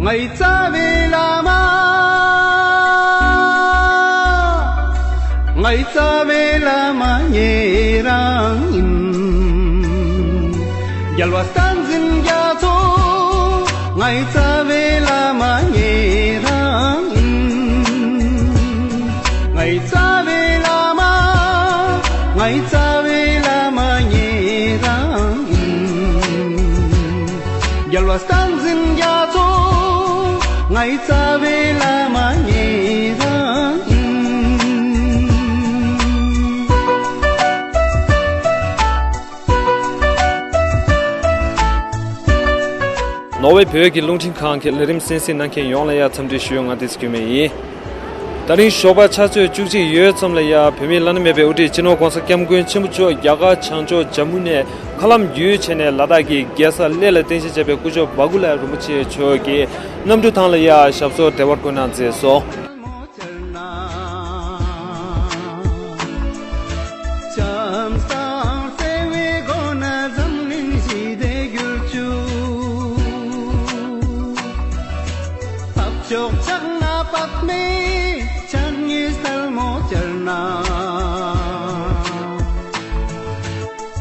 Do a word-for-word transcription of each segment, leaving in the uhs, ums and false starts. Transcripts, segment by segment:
ངའི་རྩ་བའི་བླ་མ། ངའི་རྩ་བའི་བླ་མ་ཉེ་རང་ཡིན། རྒྱལ་བ་བསྟན་འཛིན་རྒྱ་མཚོ། ངའི་རྩ་བའི་བླ་མ་ཉེ་རང་ཡིན། ངའི་རྩ་བའི་བླ་མ། ངའི་རྩ་བའི་བླ་མ་ཉེ་རང་ཡིན། རྒྱལ་བ་བསྟན་འཛིན་རྒྱ་མཚོ། ངའི་རྩ་བའི་བླ་མ་ཉེ་རང་ཡིན། ནོར་ཝེ་བོད་ཀྱི་རླུང་འཕྲིན་ཁང་གི་ལས་རིམ་གསན་གཟིགས་གནང་མཁན་ཡོངས་ལ་ཡང་འཚམས་འདྲི་ཞུ། ང་བདེ་སྐྱིད་མེད་ཡིན། ད་རིང་ཞོགས་པ་ཆུ་ཚོད་བཅུ་གཅིག་ཡོལ་ཙམ་ལ་ཡ། བོད་མིའི་བླ་ན་མེད་པའི་དབུ་ཁྲིད་སྤྱི་ནོར་༸གོང་ས་༸སྐྱབས་མགོན་ཆེན་པོ་མཆོག་རྒྱ་གར་བྱང་ཕྱོགས་ཇམ་མུ་ནས་མཁའ་ལམ་བརྒྱུད་བྱས་ནས་ལ་དྭགས་ཀྱི་རྒྱལ་ས་གླེ་ལ་རྟེན་གཞི་བྱས་པའི་སྐུ་ཞབས་བ་གུ་ལ་རིན་པོ་ཆེ་མཆོག་གི་གནམ་གྲུ་ཐང་ལ་ཡ་ཞབས་སོར་བདེ་བར་བཀོད་གནང་མཛད་སོང་། བྱམས་དང་བརྩེ་བའི་སྒོ་ནས་འཛམ་གླིང་ཞི་བདེ་གྱུར་ཅིག། འཕགས་མཆོག་ཕྱག་ན་པདྨོ་ཕྱག་གཉིས་ཟབ་མོ་སྤྱར་ན།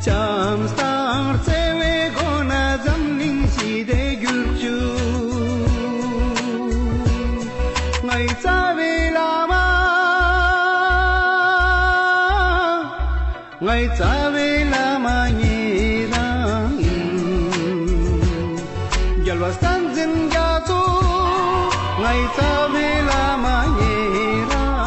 བྱམས་དང་བརྩེ་བའི་སྒོ་ནས་འཛམ་གླིང་ཞི་བདེ་གྱུར་ཅིག། ངའི་རྩ་བའི་བླ་མ། ངའི་རྩ་བའི་བླ་མ་ཉེ་རང་ཡིན། རྒྱལ་བ་བསྟན་འཛིན་རྒྱ་མཚོ། ངའི་རྩ་བའི་བླ་མ་ཉེ་རང་ཡིན།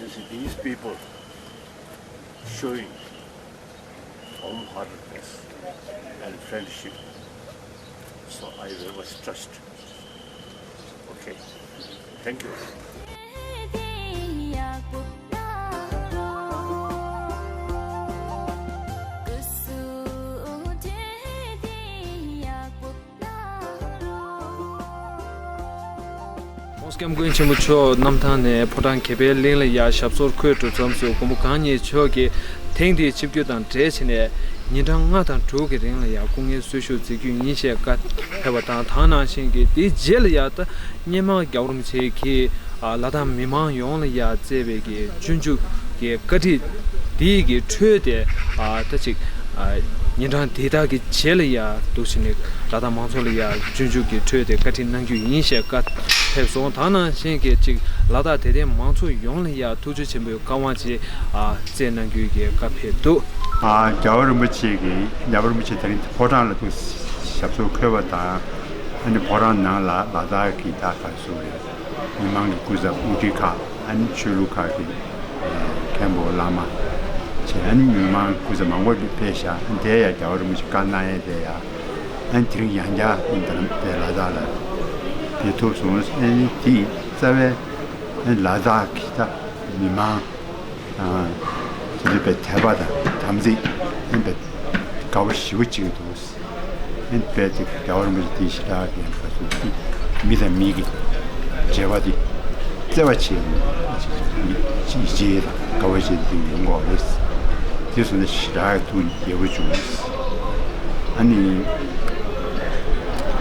See these people showing warm-heartedness and friendship. So I very much touched. Okay. Thank you. ༸གོང་ས་༸སྐྱབས་མགོན་ཆེན་པོ་མཆོག་གནམ་ཐང་ནས་ཕོ་བྲང་གད་པའི་གླིང་ལ་ཡར་ཞབས་སོར་འཁོད་འགྲོ་མཚམས་སུ་མགོན་པོ་གང་ཉིད་མཆོག་གིས་ཐེངས་འདིའི་ཆིབས་བསྒྱུར་དང་འབྲེལ་བྱས་ནས་ཉིན་གྲངས་ལྔ་དང་དྲུག་གི་རིང་ལ་ཡར་སྐུ་ངལ་གསོ་བཞུགས་མཛད་རྒྱུ་ཡིན་ཞེས་བཀའ་ཕེབས་པ་དང་། དེ་ནང་བཞིན་གྱི་དེའི་རྗེས་ལ་ཡར་ད་སྔོན་མ་རྒྱལ་བ་རིན་པོ་ཆེ་གིས་ཨ་ལ་དྭགས་མི་མང་ཡོངས་ལ་ཡར་བསྩལ་བའི་གི་སྤྱོད་འཇུག་གི་བཀའ་ཁྲིད་དེའི་གི་ཁྲོད་དེ་ཨ་ད་ཅིག་ཨ་ཉིན་གྲངས་དེ་དག་གི་རྗེས་ལ་ཡར་འདུག་བྱས་ནས་ལ་དྭགས་མང་ཚོགས་ལ་ཡར་སྤྱོད་འཇུག་གི་ཁྲོད་དེ་བཀའ་ཁྲིད་གནང་རྒྱུ་ཡིན་ཞེས་བཀའ་ཕེབས་སོང་། དེ་ནང་བཞིན་གྱི་ཅིག་ལ་དྭགས་དད་ལྡན་མང་ཚོགས་ཡོངས་ལ་ཡར་ཐུགས་རྗེ་ཆེན་པོའི་བཀའ་དབང་ཅིག་ཨ་སྩལ་གནང་རྒྱུའི་གི་བཀའ་ཕེབས་འདུག་ཨ་རྒྱལ་བ་རིན་པོ་ཆེ་གིས་རྒྱལ་བ་རིན་པོ་ཆེ་དེ་རིང་ཕོ་བྲང་ལ་ཐུགས་ཞབས་སོར་འཁོད་པ་དང་། ཨ་ནི་ཕོ་བྲང་ནང་ལ་ལ་དྭགས་ཀྱི་ད་ག་རེ་ཟེར་དགོས་རེད། མི་མང་གི་སྐུ་ཚབ་དབུ་ཁྲིད་ཁག་ཨ་ནི་ཆོས་ལུགས་ཁག་གི་མཁན་པོ་བླ་མ་བྱས། ཨ་ནི་མི་མང་སྐུ་ཚབ་མང་པོ་ཕེབས་ཤག་ཨ་ནི་དེ་ཡང་རྒྱལ་བ་རིན་པོ་ཆེ་བཀའ་གནང་ཡས་དེ་ཡང་ཨ་ནི་དེ་རིང་ཡང་བསྐྱར་ཨ་ནི་ད་ལམ་དེ་ལ་དྭགས་ལ་ཕེབས་ཐུབ་སོང་། ཨ་ནི་དེ་རྩ་བའི་ཨ་ནི་ལ་དྭགས་ཀྱི་ད་མི་མང་དང་དེ་ཚོ་དཔེ་དད་པ་དང་དམ་ཚིག་ཨ་ནི་དཔེ་དགའ་པོ་ཞེ་པོ་ཅིག་འདུག་ཨ་ནི་དཔེ་དེ་རྒྱལ་བ་རིན་པོ་ཆེ་དེའི་ཞེ་དྲག་གི་ཡང་བཀའ་གསུང་དེ་མི་དང་མི་གི་འབྲེལ་བ་དེ་བརྩེ་བ་བྱས་ནས་ཡིད་ཆེས་དང་དགའ་བ་བྱས་ཏེ་ཡོང་དགོས་རེད། དེ་སོང་ན་ཞེ་དྲག་ཐུགས་དགྱེས་པོ་བྱུང་། ཨ་ནི་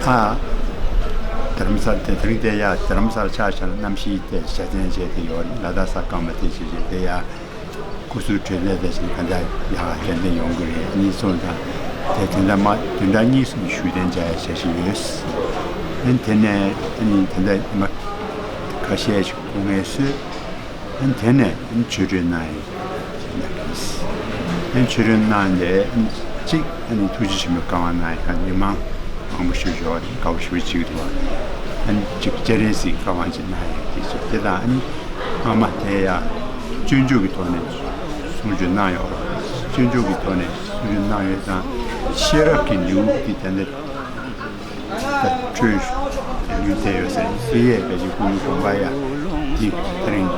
ཨ་རྡ་རམ་ས་ལ་དེ་དེ་རིང་དེ་ཡ་རྡ་རམ་ས་ལ་ཆ་བཞག་ན་གནམ་གཤིས་དེ་ཞ་ཚན་བྱས་ཏེ་ཡོད་རེད། ལ་དྭགས་ས་སྐམ་པ་དེ་བྱས་བྱས་དེ་ཡ། སྐུ་གཟུགས་བྲོས་ལས་ལས་བཞིན་ག་འདྲ་ཡག་ཏན་ཏན་ཡོང་གི་རེད། གཉིས་སོང་དང་དེ་དོན་དག་མ་དོན་དག་གཉིས་སུ་ཞུ་དན་བྱ་ཡ་བྱ་བཞིན་ཡོད། ཨན་དེ་ནས་ཨན་དེ་འདྲ་མ་ཁ་ཤས་ཤིག་སྐུ་ངལ་གསོས། ཨན་དེ་ནས་ཨན་ཆོས་གྲོས་གནང་ཡ་གནང་གིས། ཨན་ཆོས་གྲོས་གནང་དེ་ཨན་གཅིག་ཨན་ཐུགས་རྗེ་ཆེན་པོའི་བཀའ་དབང་གནང་ཡ་ག་མི་མང་མང་པོ་ཞིག་ཡོད་དགའ་པོ་ཞེ་པོ་ཅིག་འདུག་ཨན་གཅིག་སྤྱན་རས་གཟིགས་བཀའ་དབང་ཅིག་གནང་ཡ་དེ་ཅིག་དེ་དང་ཨན། སྔ་མ་དེ་ཡང་སྤྱོད་འཇུག་གི་ཐོག་ནས་གསུང་ཆོས་གནང་ཡོད་རེད། སྤྱོད་འཇུག་གི་ཐོག་ནས་གསུང་ཆོས་གནང་ཡོད་ཙང་ཤེས་རབ་ཀྱི་ལེའུ་འདི་དེ་འདྲ་ད་འཕྲོས་ལེའུ་དེ་ཡོད་ཟེར། དེ་ཡས་བེད་ཀྱི་ཀུན་དགོངས་པ་ཡ་འདི་ད་རིང་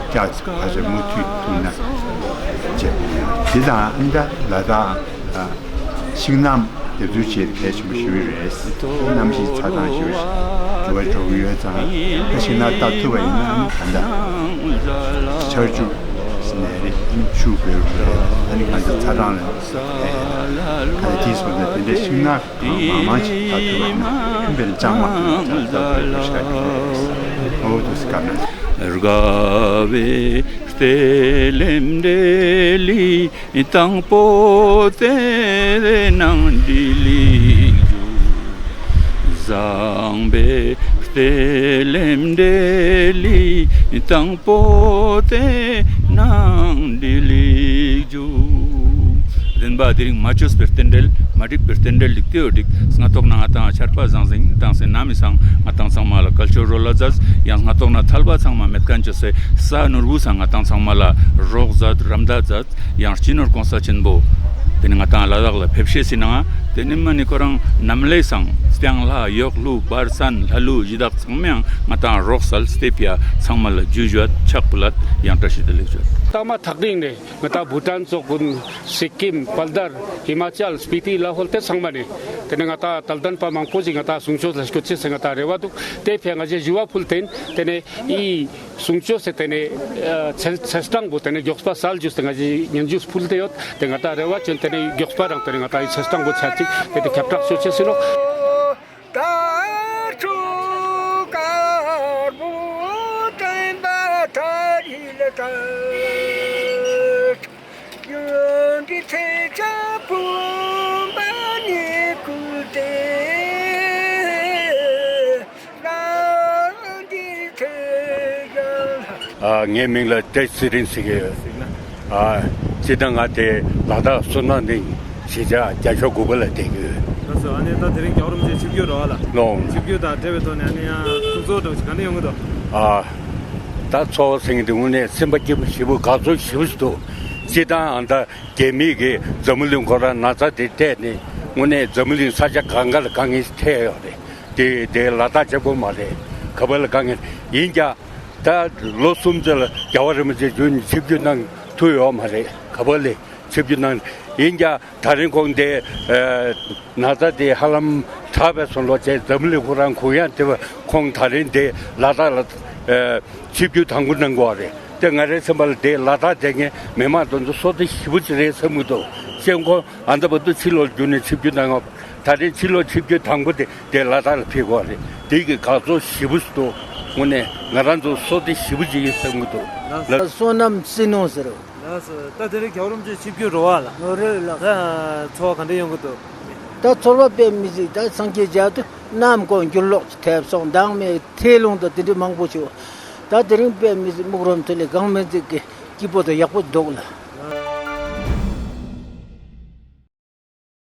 སྐྱག་ཕ་ཚོད་མུ་མཐུད་ཐུག་ན་བྱས། དེ་དང་ཨ་མདའ་ལ་དྭགས་ཤིང་ནགས་འདེབས་འཛུགས་བྱེད་གལ་ཆེན་པོ་ཞེ་པོ་རེད། གནམ་གཤིས་ཚ་གྲང་ཞེ་པོ་ཞིག་འགྱུར་བ་འགྲོ་གི་ཡོད་ཙང་། ད་ཤིང་ནགས་བཏབ་ཐུབ་པ་ཡིན་ན་ད་ལྟ་ཆར་ཆུ་ནས་རེད། ཆུ་བོས་རེད། ཨ་ནི་གང་ལྟར་ཚ་གྲང་ལ་ག་རེ་དེ་སོང་ཙང་དེ་འདྲའི་ཤིང་ནགས་གང་མང་མང་ཞིག་བཏབ་ཐུབ་པ་ཡིན་ན་ཨ་ནི་དཔེར་ན་ལྕང་མ་ལ་ལྕང་བཏབ་ཐུབ་པ་ཞིག་རེད། ཨོ་དུ་སི་ཀར་ན། དགའ་བའི་རྟེན་ལས་འབྲེལ་ལི། དང་པོ་དེ་ནང་འདི་ལིག་རྒྱུ། བཟང་པོའི་རྟེན་ལས་འབྲེལ་ལི། དང་པོ་དེ་ནང་འདི་ལིག་རྒྱུ། བདེན་པ་དེ་རིང་མ་བཅོས་པའི་རྟེན་འབྲེལ། མ་འགྲིག་པའི་རྟེན་འབྲེལ་ལིག་དེའོ་འགྲིག། སྔ་ཐོག་ན་ང་དང་ཆར་པ་ཟང་ཟིང་དང་སེ་ན་མི་སང་ང་དང་ཚང་མ་ལ་ཀལ་ཆོ་རོ་ལ་ཛ། ཡང་སྔ་ཐོག་ན་ཐལ་བ་ཚང་མ་མེད་མཁན་བཅོས་སེ་ས་ནོར་བུ་སང་ང་དང་ཚང་མ་ལ་རོགས་ཛ་རམ་ད་ཛ། ཡང་སྤྱི་ནོར་གོང་ས་ཆེན་པོ། དེ་ནི་ང་དང་ལ་དྭགས་ལ་ཕེབས་ཤེས་སི་ནང་དེ་ནི་མ་ནི་ཁོ་རང་ནམ་ལས་སང་སྟེང་ལྷ་གཡོག་ལྷུ་བར་སན་ལྷ་ལུ་ཡི་དྭགས་ཚང་མའང་ང་དང་རོགས་སལ་སྟེ་ཕིའ་ཚང་མ་ལ་རྒྱུ་ཞུ་ཆག་པུ་ལ་ཡང་བཀྲ་ཤིས་བདེ་ལེགས་ཞུ། ད་མ་ཐག་རིང་ནས་ང་དང་བྷུ་ཊན་ཙོག་གུན་སི་ཀིམ་བལ་དར་ཧི་མ་ཅལ་སྤི་ཏི་ལ་ཧོལ་དེ་ཚང་མ་ནས་དེ་ནི་ང་དང་དད་ལྡན་པ་མང་པོ་ཞིག་ང་དང་གསུང་ཆོས་ལ་སྐྱོད་ཅེས་སི་ང་དང་རེ་བ་འདུག་དེ་ཕིའ་ང་ཞེ་ཞུ་བ་ཕུལ་ཏེན་དེ་ནི་ཨི། གསུང་ཆོས་སི་དེ་ནས་ཚེས་ཚེས་གྲངས་པོ་དེ་ནས་མགྱོགས་པ་སལ་རྒྱུ་སྟེ་ང་ཞེ་ཉན་རྒྱུ་ཕུལ་ཏེ་ཡོད། དེ་ང་དང་རེ་བ་ཅོན་དེ་ནས་མགྱོགས་པ་རང་དེ་ནས་ང་དང་ཨི་ཚེས་གྲངས་པོ་ཚར་ཅིག་དེ་དེ་ཁྱབ་བསྒྲགས་ཤོད་ཆེ་སི་ནོ། ཨ། ངའི་མིང་ལ་བཀྲ་ཤིས་ཚེ་རིང་ཟེར་གྱི་ཡོད། ཨ། སྤྱིར་བཏང་ང་དེ་ལ་དྭགས་བསོད་ནམས་གླིང་གཞིས་ཆགས་བརྒྱ་ཤོག་དགུ་པ་ལ་བསྡད་ཀྱི་ཡོད། ལགས་སོ། ཨ་ནི་ད་དེ་རིང་རྒྱལ་བ་རིན་པོ་ཆེ་ཆིབས་བསྒྱུར་རེད་བ་ལ། ལགས། ཆིབས་བསྒྱུར་དང་འབྲེལ་བའི་ཐོག་ནས་ཨ་ནི་ཡང་ཐུགས་ཚོར་འདྲ་བོ་ཞིག་ག་འདྲ་ཡོང་གི་འདུག་ཨ། ད་ཚོར་བ་ཟེར་མཁན་དེ་དངོས་གནས་སེམས་པ་སྐྱིད་པོ་ཞེ་པོ་དགའ་ཚོར་ཞེ་པོ་ཞིག་འདུག་སྤྱིར་བཏང་ཨ་ད་རྒྱ་མི་གིས་འཛམ་བུ་གླིང་ཁོ་རང་ན་ཚ་དེ་སྤྲད་ནས་དངོས་གནས་འཛམ་བུ་གླིང་ས་ཆ་གང་ག་ལ་དཀའ་ངལ་འཕྲད་ཡོད་རེད། དེ་དེ་ལ་དྭགས་གཅིག་པོ་མ་རེད། ག་པ་ལ་དཀའ་ངལ་ཡིན་ཀྱང་ད་ལོ་གསུམ་ཙམ་ལ་རྒྱལ་བ་རིན་པོ་ཆེ་མཇལ་ནས་ཆིབས་བསྒྱུར་གནང་ཐུབ་ཡོད་མ་རེད། ག་པ་ལ་ཆིབས་བསྒྱུར་གནང་ཡིན་ཀྱང་། ད་རིང་ཁོང་དེ་ཨ་ན་ཚ་དེ་ཧ་ལམ་དྲག་པའི་སོང་ལོ་བྱས། འཛམ་གླིང་ཁོ་རང་གུ་ཡངས་དེ་བ་ཁོང་ད་རིང་དེ་ལ་དྭགས་ལ་ཨ་ཆིབས་བསྒྱུར་དང་པོ་གནང་དགོས་པ་རེད། དེ་ང་རའི་སེམས་པ་ལ་དེ་ལ་དྭགས་དེ་ངས་མི་མང་དེ་ཚོ་བསོད་བདེ་ཞེ་པོ་ཅིག་རེད་བསམ་གྱི་འདུག་སྤྱིར་ཁོང་ཨ་ད་བར་དུ་ཕྱི་ལོགས་བསྒྱུར་ནས་ཆིབས་བསྒྱུར་གནང་བ། ད་རིང་ཕྱི་ལོགས་ཆིབས་བསྒྱུར་དང་པོ་དེ་དེ་ལ་དྭགས་ལ་ཕེབས་དགོས་པ་རེད། དེ་གི་དགའ་ཚོར་ཞེ་པོ་ཞིག་འདུག་དངོས་གནས་ང་རང་ཚོ་བསོད་བདེ་ཞེ་པོ་ཅིག་ཡིན་བསམ་གྱི་འདུག་ལགས། བསོད་ནམས་བསིལ་གནང་ཟེར། ལགས་སོ། ད་དེ་རིང་རྒྱལ་བ་རིན་པོ་ཆེ་ཆིབས་བསྒྱུར་རེད་པ་ལགས། ཨོ་རེད་ལགས། ད་ཚོར་བ་ག་འདྲ་ཡོང་གི་འདུག་ད་ཚོར་བ་དཔེ་མི་སྲིད། ད་སངས་རྒྱས་མཇལ་དུས་གནམ་སྒོ་འགྱུར་ལོག་ཅིག་ཐེབས་སོང་། མདང་མེད་ཐལ་རླུང་དང་དེ་འདྲ་མང་པོ་བྱུང་། ད་དེ་རིང་དཔེ་མི་སྲིད་སྨུག་རུམ་ཐོག་ལ་གངས་མི་འཛེགས་ཀྱི་སྐྱིད་པོ་དང་ཡག་པོ་འདུག་ལགས།